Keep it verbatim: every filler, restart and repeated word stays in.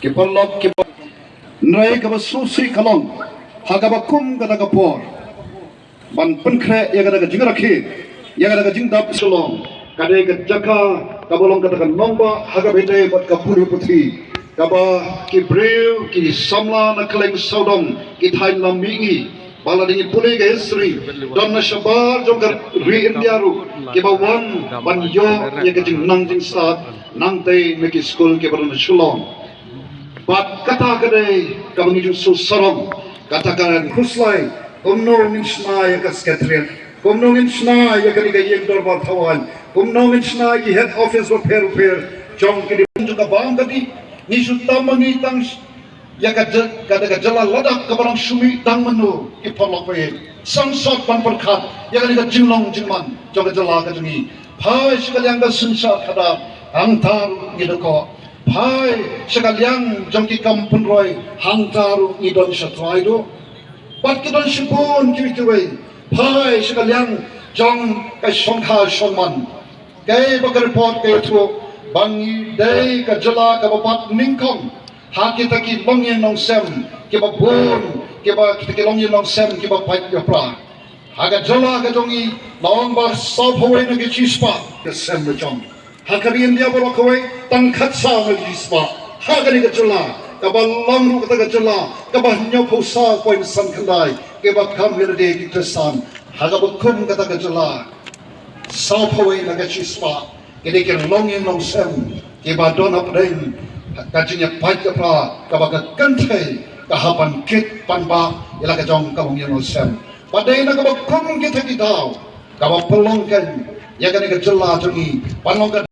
Ki paralok ki paralok, hynrei kaba sngewsih ka long ha kaba kum kata ka por ban pynkhreh ïa kata ka jingrakhe, ïa kata ka jingdap shalong. Ka dei ka jaka kaba long kata ka nongbah ha kaba ïadei bad ka pule puthi, kaba ki briew ki samla na kylleng sawdong ki thaiñ lam mihngi ba la dang ïa pule ka history, don na shabar jong ka ri India ruh kiba wan ban ïoh ïa ka jingnang jingstad nangtei na ki skul kiba don na Shillong. Bad kata ka dei kaba ngi ju sngewsarong, kata ka khuslai, kumno ngin shna ïa ka secretariat, kumno ngin shna ïa kane ka ïing dorbar thawaiñ, kumno ngin shna ïa ki head office bapher bapher jong ki dei jong ka bam ka dei. Ngi shu tam ma ngi tang ïa ka jylla, ka jylla Ladakh kaba dang shu mih tang mynno ki paralok. Ba ïeit, sangsot ban pyrkhat ïa kane ka jinglong jingman jong ka jylla ka jong ngi. Phai sha ka liang ka synshar khadar, hangta ruh ngi dei ko. Phai sha ka liang jong ki kam pynroi, hangta ruh ngi don shatrai duh. Bad ki don shibun kiwei kiwei. Phai sha ka liang jong ka shongkha shongman. Kaei ba ka report ka ïathuh, ba ngi dei ka jylla kaba bat nyngkong ha kita ki longïing longsem kiba bun, kiba, kita ki longïing longsem kiba pait ïapra. Ha ka jylla ka jong ngi, la ong ba saphew wei na ka shispah ka sem la jong. Ha ka ri India baroh kawei, tang khatsaw na ka shispah. Ha kane ka jylla kaba long ruh kata ka jylla kaba hynñiewphew saw point san khyndai kiba kham ïalade ki Khristan. Ha kaba kum kata ka jylla, saphew wei na ka shispah ki dei ki longïing longsem kiba don hapdeng ka jingïapait ïapra kaba ka kynthei ka hap ban kit ban bah ïa la ka jong ka longïing longsem. Ba dei na kaba kum kita ki daw kaba pynlong kein ïa kane ka jylla jong ngi ban long ka